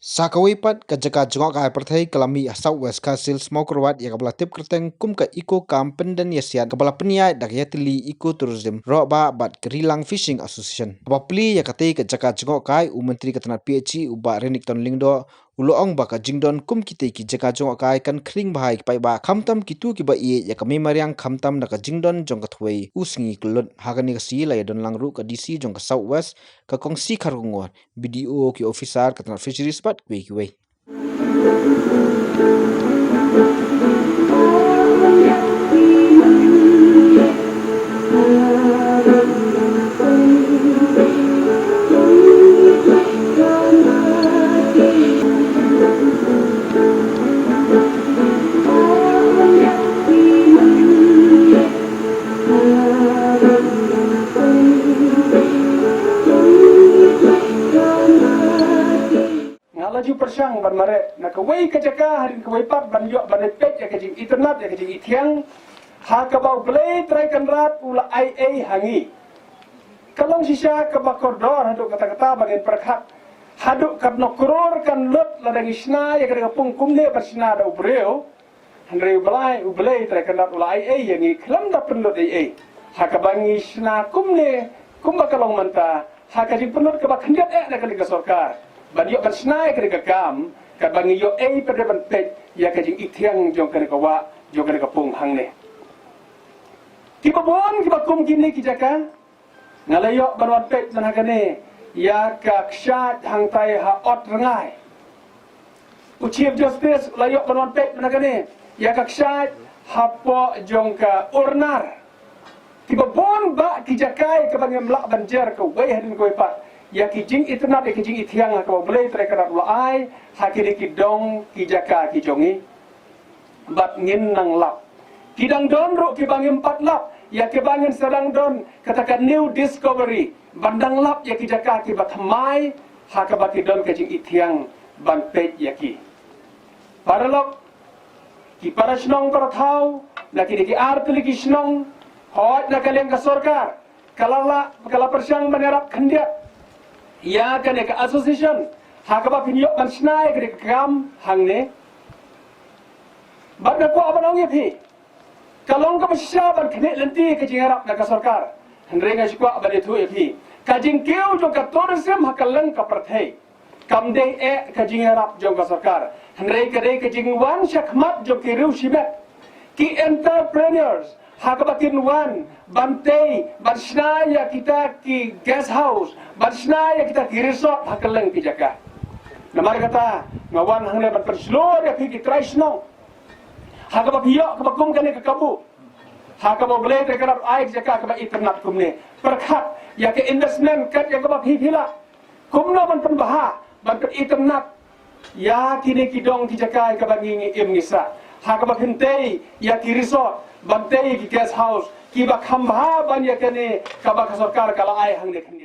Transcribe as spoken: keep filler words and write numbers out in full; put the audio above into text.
Sa kawei pat, ka jaka jngohkai pyrthei ka la mih ha South West Khasi Hills Mawkyrwat ïa kaba la tip kyrteng kum ka Eco Camp Pyndenïasiat, kaba la pynïaid da ka Ïatylli Eco Tourism Rohbah bad ka Rilang Fishing Association. Haba plie ïa katei ka jaka jngohkai, u Myntri ka tnat P H E, u Bah Renikton Lyngdoh, u la ong ba ka jingdon kum kitei ki jaka jngohkai kan khring bha ïa ki paidbah, khamtam kito kiba ïeit ïa ka mei mariang, khamtam da ka jingdon jong ka thwei u sngi kyllut. Ha kane ka sngi la ïadon lang ruh ka D C jong ka South West, ka Kong C. Kharkongor, B D O, ki officer ka tnat Fisheries bad kiwei kiwei. Nga la ju pyrshang ban mareh na kawei ka jaka hadien kawei pat ban ïoh ban peit ïa ka jingitynnad, ïa ka jingithiang ha kaba U Blei Trai Kynrad u la ai ei ha ngi. Ka long shisha kaba kordor haduh katta katta ba ngin pyrkhat. Haduh katno klur kan lut lada ngi shna ïa ka dei ka pung kumne ban shna da u briew. Hynrei U Blei, U Blei Trai Kynrad u la ai ei ïa ngi khlem da pynlut ei ei. Ha kaba ngi shna kumne, kumba ka long mynta, ha ka jingpynlut kaba khyndiat eh na ka liang ka sorkar ban ïoh ban shna ïa ka dei ka kam, kaba ngi ïoh ei pat ban peit ïa ka jingithiang jong kane ka wah, jong kane ka pung hangne. Kiba bun kiba kum kine ki jaka, nga la ïoh ban wan peit man ha kane ïa ka kshaid hangtai ha Ot Rngai. U Chief Justice u la ïoh ban wan peit man ha kane ïa ka kshaid hapoh jong ka Urnar. Kiba bun bah ki jaka ïa kaba ngim lah ban jer kawei hadien kawei pat ïa ki jingitynnad, ïa ki jingithiang ha kaba U Blei Trai Kynrad u la ai ha kine ki dong ki jaka ki jong ngi. Bad ngin nang lap. Ki dang don ruh kiba ngim pat lap, ïa kiba ngin sa dang don kata ka new discovery ban dang lap ïa ki jaka kiba thymmai ha kaba ki don ka jingithiang ban peit ïa ki. Paralok, ki para shnong para thaw na kine ki artylli ki shnong, hooid na ka liang ka sorkar ka la, la, ka la pyrshang ban ïarap khyndiat ïa kane ka association ha kaba phin ïoh ban shna ïa kane ka kam hangne. Bad nga kwah ban ong ïa phi, ka long kaba shisha ban khnieh lynti ka jingïarap na ka sorkar. Hynrei nga shu kwah ban ïathuh ïa phi, ka jingkiew jong ka tourism ha kylleng ka pyrthei kam dei eh ka jingïarap jong ka sorkar, hynrei ka dei ka jingwan shakhmat jong ki riew shimet, ki entrepreneurs, ha kaba kin wan ban tei, ban shna ïa kita ki guest house, ban shna ïa kita ki resort ha kylleng ki jaka. Namar kata nga wan hangne ban pynshlur ïa phi ki trai shnong, ha kaba phi ïoh kaba kum kane ka kabu, ha kaba U Blei Trai Kynrad u ai ka jaka kaba itynnad kumne, pyrkhat ïa ka investment kat ïa kaba phi phi lah. Kumno ban pynbha, ban pynitynnad ïa kine ki dong ki jaka ïa kaba ngi, ngi im ngi sah, ha kaba phin tei ïa ki resort, ban tei ïa ki guest house kiba kham bha ban ïa kane kaba ka sorkar ka la ai hangne khyndiat.